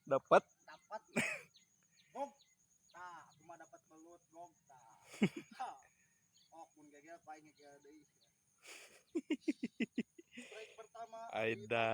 Dapat. Dapat. Gog. Tah, aku mah dapat belut gog tah. Ha. Ok mun gagal paling ngegel deui. Strike pertama. Aida.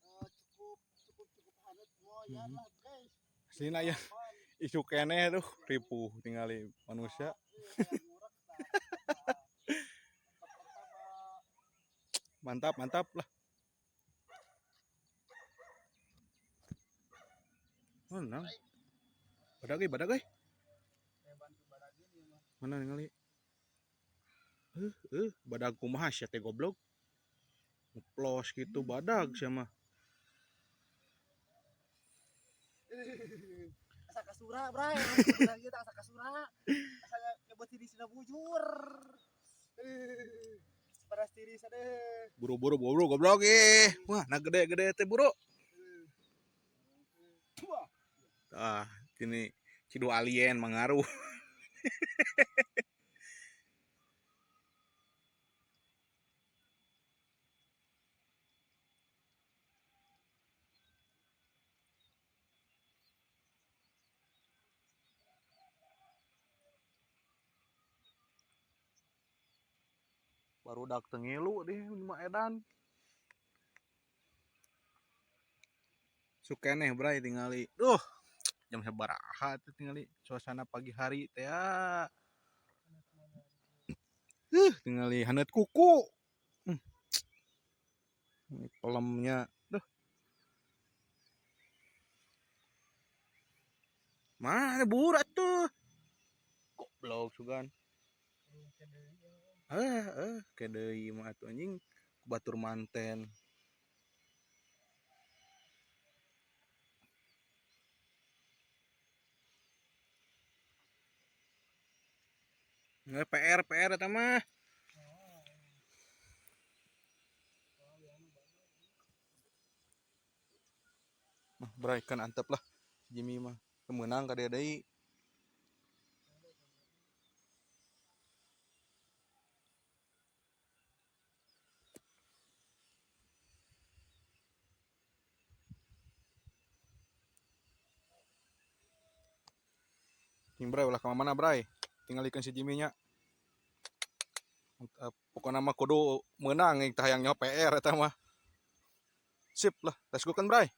Sangat cukup cukup cukup hangat moyan lah guys. Sini ya isu keneh tuh ripuh tingali manusia. Mantap, mantap lah. Mana? Badag euy, badag euy. Mana ningali? Badag kumaha sia teh goblok. Ngeplos gitu badag sia mah. Asa kasura, bray. Asa kita asa kasura. Asa nyebut diri sina bujur. Paras tiris adeh. Buru-buru buru goblok ih. Wah, nah gede-gede teh buru. Ah, ini cidu alien mengaruh. Baru dak tengilu deh lima edan. Sukeneh bray tingali. Duh, jam sabaraha tuh tingali suasana pagi hari teh ya. Tingali haneut kuku. Ini pelemnya. Duh. Mana burat tuh? Goblok sugan. Ke deui mah atuh anjing batur manten. Nggak PR PR eta mah. Mah bray kan antep lah Jimmy mah. Kemenang ka dia deui. Ting bray ulah ka mana bray. Tinggalikeun si Jimmy nya. Mantap. Pokokna mah kudu meunang tah hayang nyaho PR eta mah. Sip lah, let's go kan bray.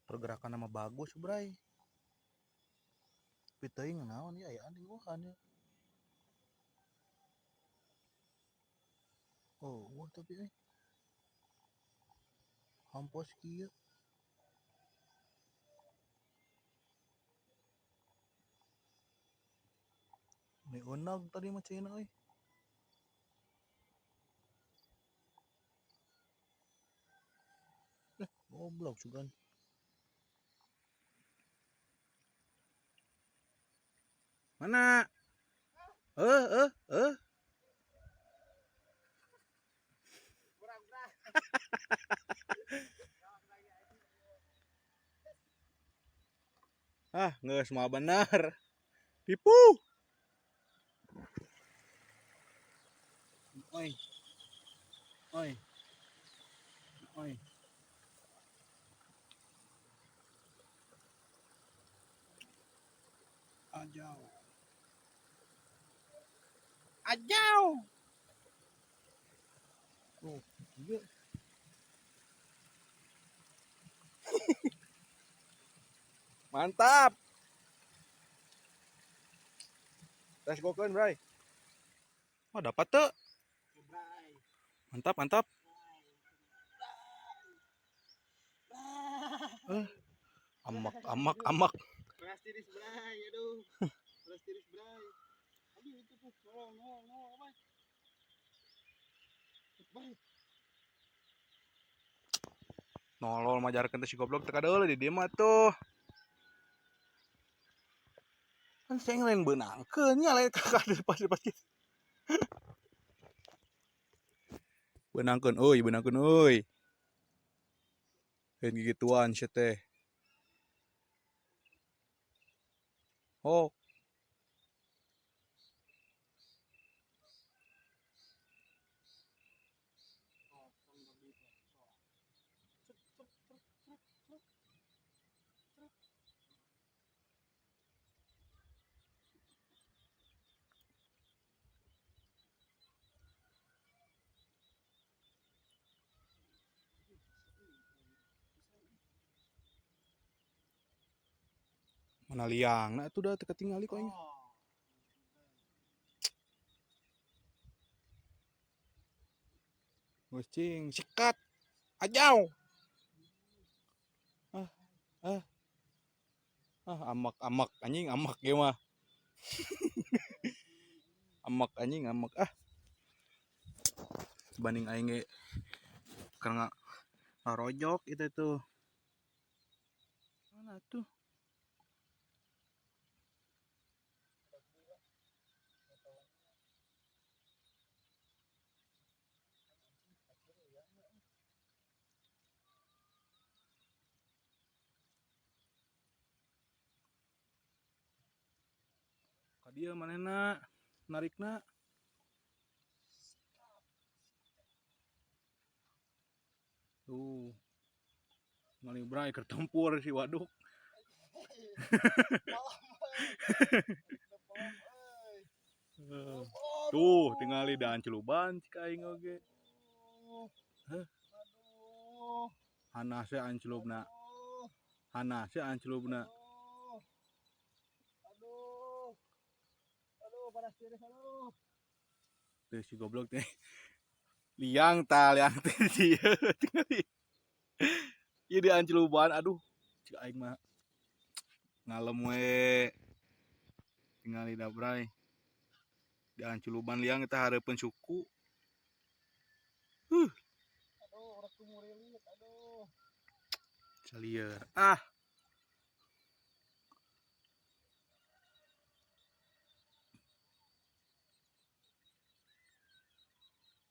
Pergerakan nama bagus bray. Tapi teuing naon ieu aya anjing ya. Oh, wah tapi euy. Hampos kieu. May unag tadi mah cenah euy. Goblok sugan. Mana? Ah, geus mah bener. Tipu. Oi. Oi. Oi. Ajau. Ajau. Oh, iya. Mantap. Let's go kan, Bray. Oh, dapat tuh. Mantap, mantap. Amak, amak, amak. Beras tiris, Bray. Aduh. Beras tiris, Bray. Aduh, itu tuh. Nolong, nolong, nolong, Bray. Bray. Nolol majarkeun teh si goblok teu kadeuleu di dieu mah tuh. Kan saya lain beunangkeun nya lain kakak di pas kitu. Beunangkeun euy, beunangkeun euy. Lain gigituan sia teh. Oh. Mana liang? Nah, itu udah ketinggali kok ini. Kucing, sikat. Ajau. Ah, ah. Ah, amak amak anjing amak ge mah. Amak anjing amak ah. Banding aing ge karena rojok itu tuh. Mana tuh? Ka dieu manehna narikna. Tuh. Ngali bray keur tempur si waduk. Tuh, tingali daan celuban cik aing oge. Heh. Hanas we ancelubna. Hanas we ancelubna. Aduh. Aduh, panas tiris, aduh. Tuh si goblok teh. Liang tah, liang teh dieu tingali. Ieu di anceluban, aduh. Cik aing mah ngalem we. Tingali da bray. Di anceluban liang eta hareupeun suku. Huh. Aduh, urang tumurilit, aduh. Salieur. Ah.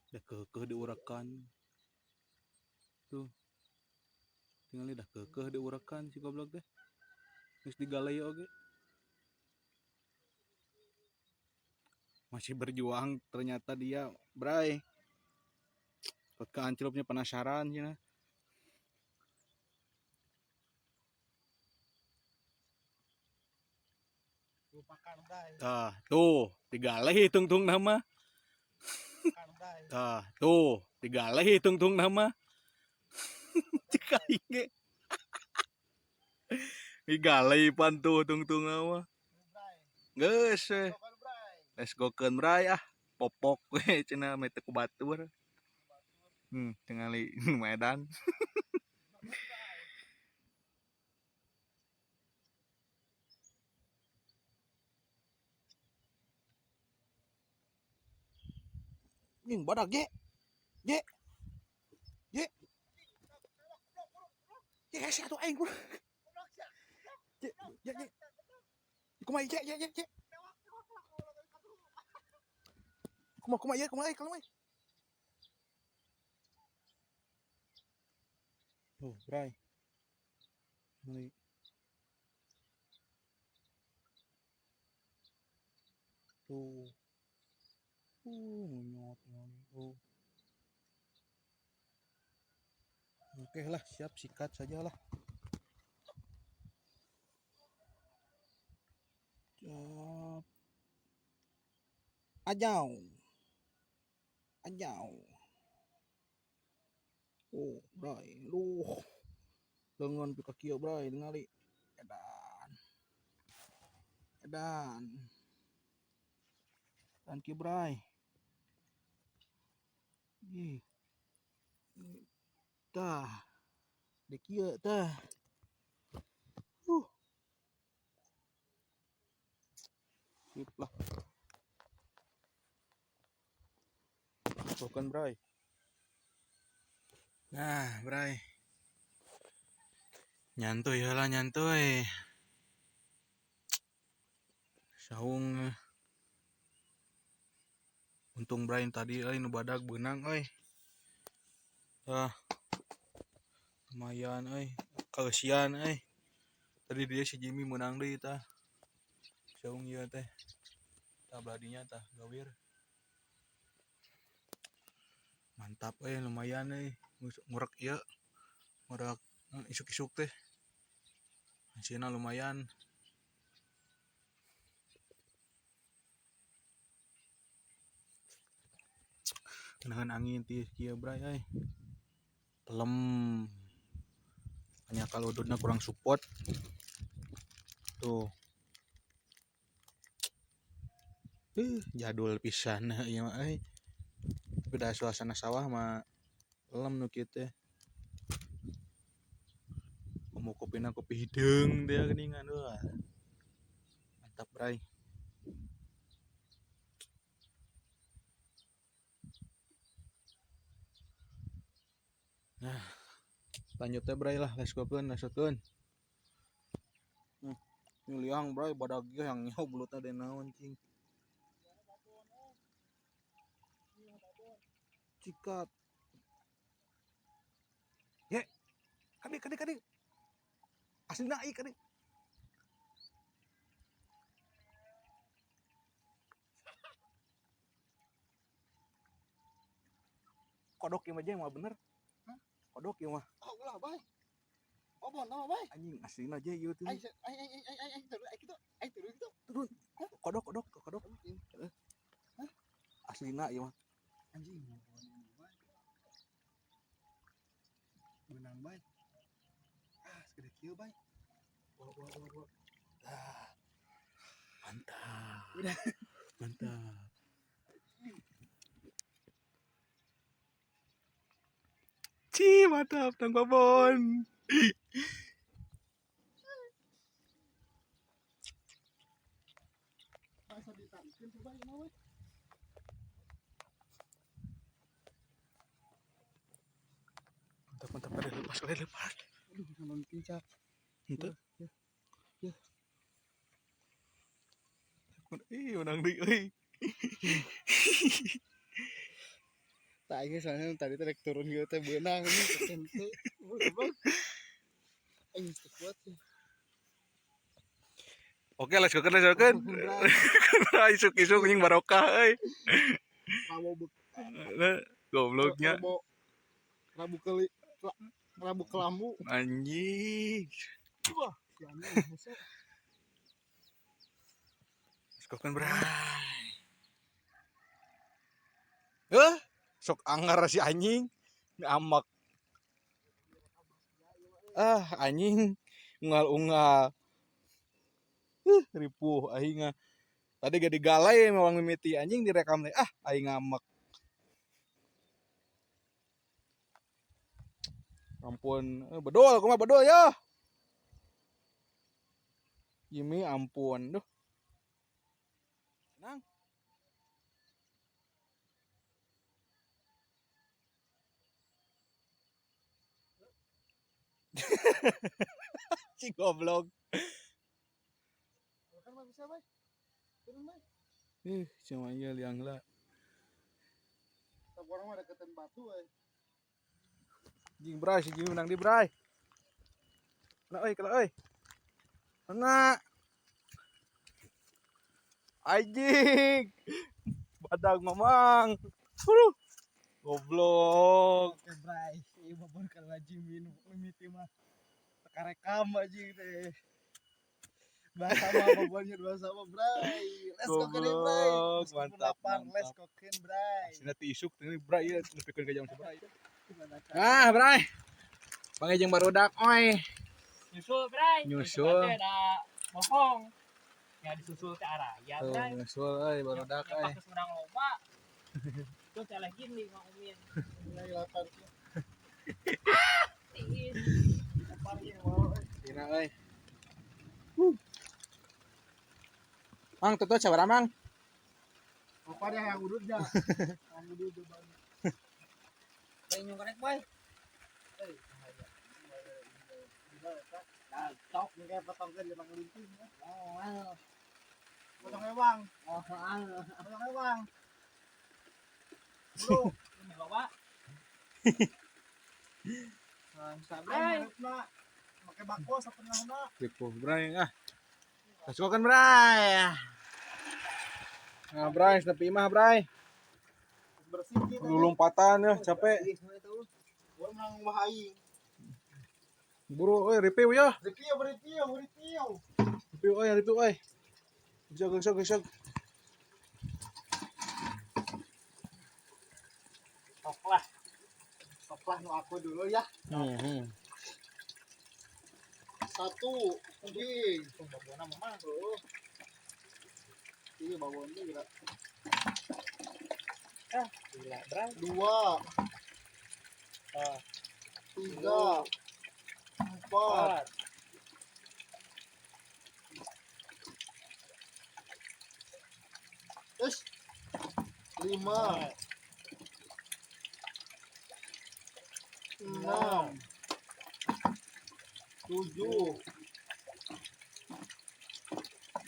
Dah keukeuh diurekan. Tuh. Tingali dah keukeuh diurekan si goblok teh. Geus digalei oge. Masih berjuang ternyata dia, bray. Ke ancelupnya penasaran cenah. Lupakan, bray. Tah, tuh, digaleh tungtung nama. Lupakan, bray. Tah, tuh, digaleh tungtung nama. Cek aing ge. Digaleh pan tuh tungtung nama. Bray. Geus we. Lupakan, bray. Let's go keun bray ah. Popok we cenah meh teu ku batur. Tingali Medan. Nying badak ge. Ge. Ge. Ge hese atuh aing kudu. Ge, ge, ge. Kumaha ge ge ge ge. Kumaha kumaha ieu kumaha kumaha. Tuh, bray. Meuli. Tuh. Monyot tuh. Oke lah, siap sikat saja lah. Siap. Ajau. Ajau. Oh, bray. Duh. Lengan pi ka kieu bray ningali. Edan. Edan. Dan kieu bray. Ih. Tah. Di kieu tah. Sip lah. Bukan bray. Nah, bray. Nyantuy heula nyantuy. Saung. Untung Brian tadi euy nu badag beunang euy. Tah. Lumayan euy, kaeusian euy. Tadi dia si Jimmy menang deui tah. Saung ieu teh. Tah beladinya tah gawir. Mantap euy, lumayan euy. Ngurek ieu. Ngurek isuk-isuk teh. Hasilna lumayan. Kenahan angin tiis kieu bray euy. Pelem. Hanya kalau udutna kurang support. Tuh. Jadul pisan ieu mah euy. Tapi da suasana sawah mah pelem nu kieu teh. Komo kopina kopi hideung teh geuningan wah. Mantap bray. Nah, lanjut teh bray lah, let's go keun, let's go keun. Ini liang bray, badag ge yang nyaho belutna de naon cing. Cikat. Ye. Kadi kadi kadi. Aslina ieu kadi. Kodok ieu mah jeung mah bener. Kodok ieu mah. Oh, ulah bae. Obon nama bae. Anjing aslina aja ieu teh. Aing aing aing aing aing turun aing kitu. Aing turun kitu. Turun. Kodok kodok kodok. Hah? Aslina ieu mah. Anjing obon bae. Beunang bae. Ah, segede kieu bae. Wah wah wah wah. Ah. Mantap. Udah. Mantap. Ci, mantap nang babon. Masa ditarikeun coba ieu mah we. Mantap mantap ada lepas ada lepas. Aduh, sama pincak. Henteu. Ya. Ya. Ih, menang deui euy. Tak aing soalnya tadi teh rek turun gitu teh beunang ini henteu. Goblok. Aing teu kuat ya. Oke, let's go let's go kan. Isuk-isuk anjing barokah euy. Rawo bek Gobloknya Rabu keli Rabu kelambu. Anjing. Wah, si anjing hese. Let's go kan, bray. Sok angar si anjing. Amak. Ah, anjing unggal-unggal. Ripuh aing. Tadi gak digalai memang mimiti anjing direkam teh. Ah, aing ngamek. Ampun, bedol kumaha bedol ya. Jimmy ampun duh. Nang. Si goblok. Kan mah bisa bae. Turun bae. Ih, cuma ieu liang lah. Tah urang mah deketan batu euy. Jing bray, si Jimmy menang di bray. Kena euy, kena euy. Kena. Anjing. Badag mamang. Aduh. Goblok. Oke, bray. Ieu babon kana Jimmy nu mimiti mah. Teka rekam anjing teh. Bahasa mah babonnya bahasa mah, bray. Let's go keun bray. Goblok, Meskipun mantap, lapang, let's mantap. go keun, bray. Aslinya ti isuk teh bray ieu nepikeun ka jam sabaraha. Gimana cara? Ah, bray. Bang jeung barudak oi. Nyusul, Bray. Nyusul. Teh da bohong. Ya disusul teh araya, Tuh, Bray. nyusul euy barudak Ya euy. pas menang lomba. Itu teh lagi nih Mang Umin. Mulai lapar. Tiis. Lapar ieu mau. Dina euy. Mang tutut sabaraha Mang? Lapar ya yang udut ya. Yang udut coba. Bay nyung karek, Bay. Eh, bahaya. Nah, tok kayak potongkeun lima ngelinting. Oh, well. Potong ewang. Oh, potong ewang. Bro, Ini bawa. Sabar, make bako satengahna. Ripuh bray ah. Let's go kan bray. Nah bray, nepi imah bray. Bersih kita. Kudu lompatan ya, capek. Gua menang wah aing. Buru euy, review ya. Review, review, review. Review euy, review euy. Gesog, gesog, gesog. Sok lah. Sok lah nu aku dulu ya. Hmm. Satu, anjing. Babona mah. Oh. Iya, babonnya gila. Ah, gila, bray. Dua, Ah, tiga, empat, empat. terus lima, enam, tujuh,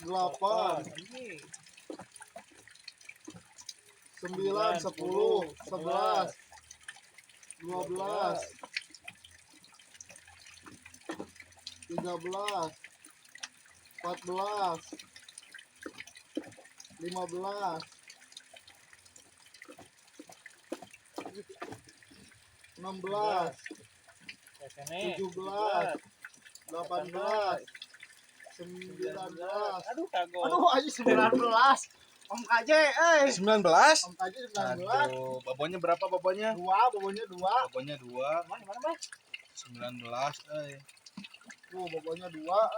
delapan, sembilan, 10, 11, 12, 13, 14, 15, 16, 17, 18, 19. Aduh, kagok. Aduh, aja 19. Om KJ, eh. 19? Om KJ 19. Aduh, babonnya berapa babonnya? Dua, babonnya dua. Babonnya dua. Mana mana, Bang? 19 euy. Tuh, babonnya dua.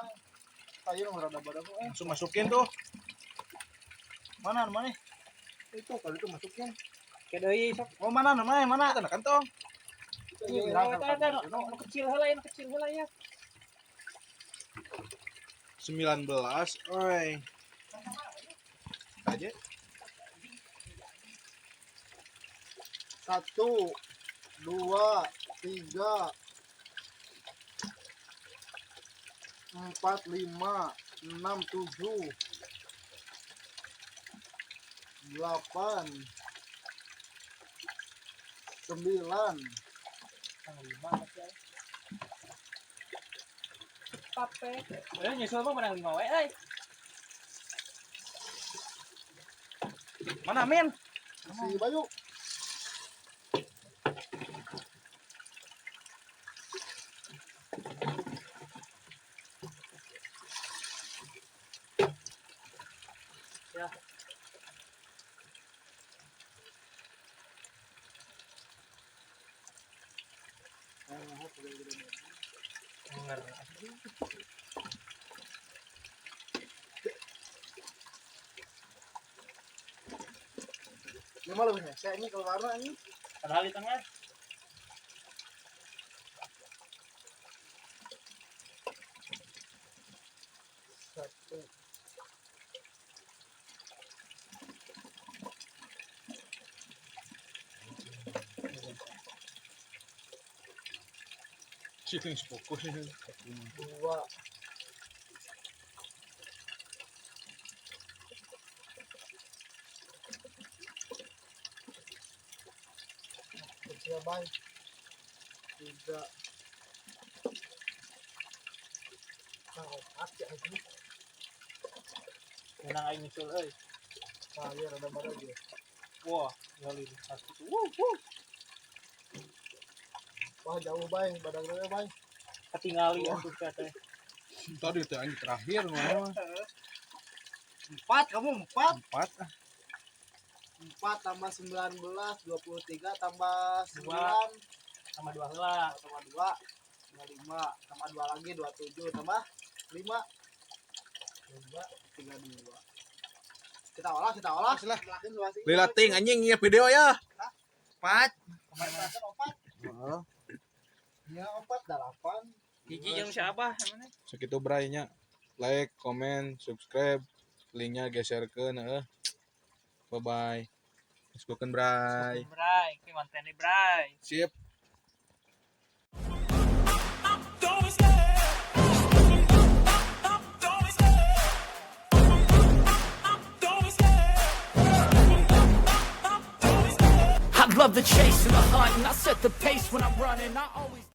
Kayu nomor rada badak eh. Langsung masukin tuh. Mana mana? Itu kalau itu masukin. Ke deui sok. Oh, mana namanya? Mana? Tanah kantong. Iya, Eta eta nu kecil heula ya, nu kecil heula ya. 19, oi. Aja. 1, 2, 3, 4, 5, 6, 7, 8, 9. Menang 5 masih. Pape. Eh, nyusul mah menang 5 we euy. Mana Min? Si Bayu. Ya. Bener. Ini mah lebih hese ini kalau warna ini. Padahal di tengah. Satu. Sih fokus ini. Dua. Kecil bay. 3. Nah, 4 ya aja. Menang aing nyusul euy. Nah, iya rada baru aja. Wah, ngali satu. Wuh, wuh. Wah, jauh bay, badan gue bay. Ketinggali atuh teh. Tadi itu anjing terakhir mah. 4, kamu 4. 4 ah. 4 tambah 19, 23 tambah 9, Tambah 2 heula. Tambah 2, tambah 5, tambah 2 lagi 27, tambah 5. 2, 3, 2. Kita olah, kita olah. Lah. Lila ting anjing ya video ya. 4. Kemarin 4. Heeh. Ya, 4 8. Hiji jeung siapa namanya? Segitu braynya. Like, comment, subscribe, linknya geserkeun heeh. Bye bye. Let's go kan bray. Bray, ke konten bray. Sip. love the chase and the hunt, and I set the pace when I'm running. I always